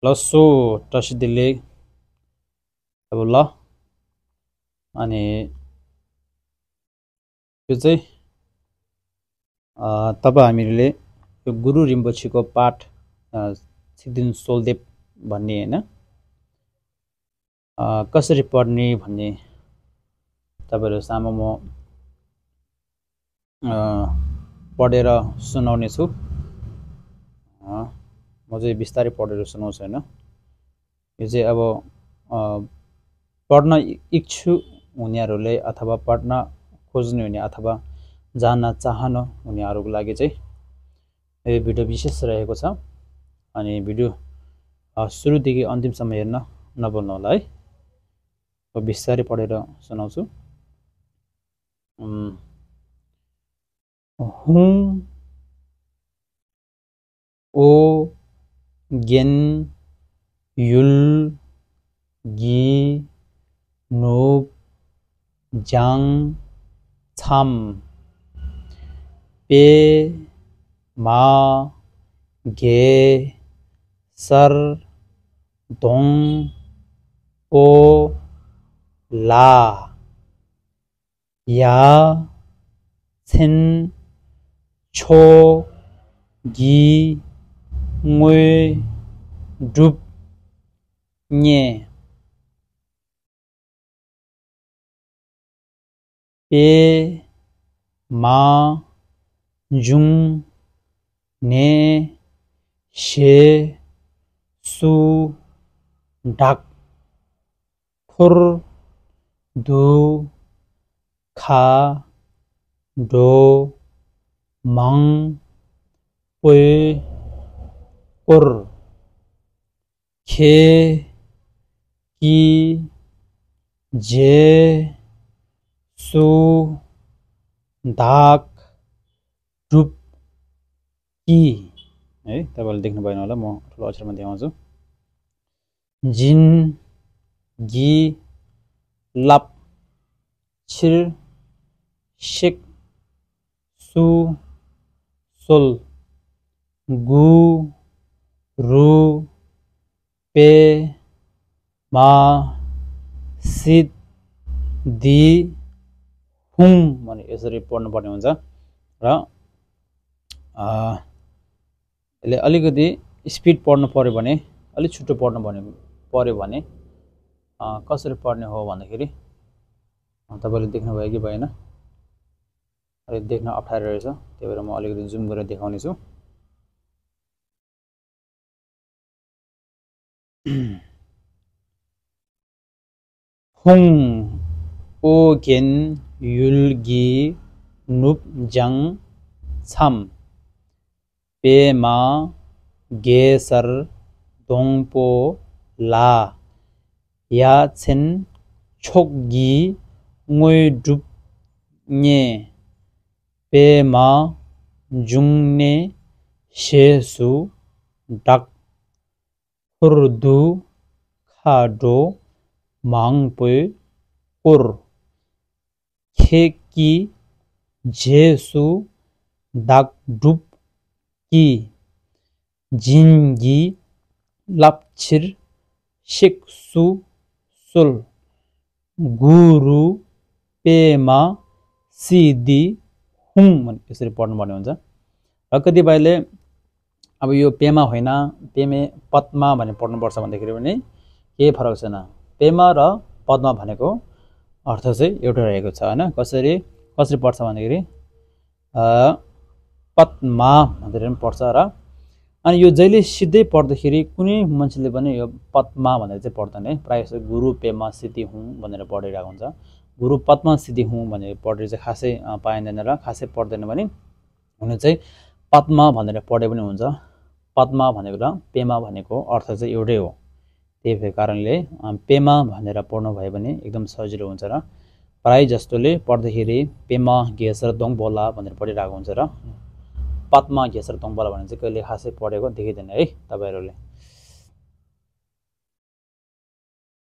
लसो टसिदिले अब ल अनि यो चाहिँ तब हामीले यो गुरु रिम्पोछेको पाठ छिक्दिन सोलदेव भन्ने हैन कसरी पढ्ने भन्ने तपाईहरु सामु म पढेर सुनाउने छु। म चाहिँ बिस्तारै पढेर सुनाउँछु हैन। यो चाहिँ अब पढ्न इच्छु हुनेहरुले अथवा पढ्न खोज्ने हुने अथवा जान्न चाहनु हुनेहरुको लागि चाहिँ यो भिडियो विशेष रहेको छ। अनि भिडियो सुरुदेखि अन्तिमसम्म हेर्न नभुल्नु होला है। म बिस्तारै पढेर सुनाउँछु। हुँ ओ गेन युल गी नुप जाङ छाम पे मा गे सर दोङ ओ ला या छिन छो गी ngui dup nye pe ma jung ne she su dak khur du kha do mang pui पुर खे की जे सु दाक डुप की है। तपाईहरुले देख्नु भएन होला, म ठुलो अक्षरमा देखाउँछु। जिन गी लप छिर शिक सु सुल गु रु पे मा सिद दि हुङ भने यसरी पढ्नु पर्ने हुन्छ। र यसले अलिकति स्पिड पढ्नु पर्यो भने अलि छिटो पढ्नु पर्यो भने कसरी पढ्ने हो भन्दाखेरि तपाईले देख्नु भयो कि भएन, अलि देख्न अप्ठ्यारो रहेछ, त्यही भएर म अलिकति जुम गरेर देखाउने छु। हुङ ओ गेन युल गी नुप जाङ छाम पे मा गे सर दोङ पो ला या छिन छोक गी ngui dup nye pe ma jung ne she su dak khurdu khado mang pui pur khe ki jesu dak dup ki jingi lapchir shik su sul गुरु पेमा सिद्धि हुङ भने यसरी पढ्नु पर्ने हुन्छ। र कतिपयले अब यो पेमा होइन पेमे पद्मा भने पढ्नुपर्छ भन्दाखेरि पनि केही फरक छैन। पेमा र पद्मा भनेको अर्थ चाहिँ एउटै रहेको छ हैन। कसरी पढ्छ भन्दाखेरि पद्मा भनेर पनि पढ्छ। र अनि यो जहिले सिधै पढ्दाखेरि कुनै मान्छेले पनि यो पद्मा भनेर चाहिँ पढ्दैन है। प्रायः जस्तो गुरु पेमा सिद्धि हुँ भनेर पढिरहेको हुन्छ। गुरु पद्मा सिद्धि हुँ भनेर पढेर चाहिँ खासै पाइँदैन र खासै पढ्दैन भने हुन चाहिँ पद्मा भनेर पढे पनि हुन्छ। पद्मा भनेको र पेमा भनेको अर्थ चाहिँ एउटै हो। त्यही कारणले पेमा भनेर पढ्नु भयो भने एकदम सजिलो हुन्छ। र प्रायः जस्तोले पढ्दाखेरि पेमा घेसर दोङ बोला भनेर पढिरहेको हुन्छ। र पद्मा घेसर दोङ बोला भने चाहिँ कहिले खासै पढेको देखिँदैन है तपाईहरुले।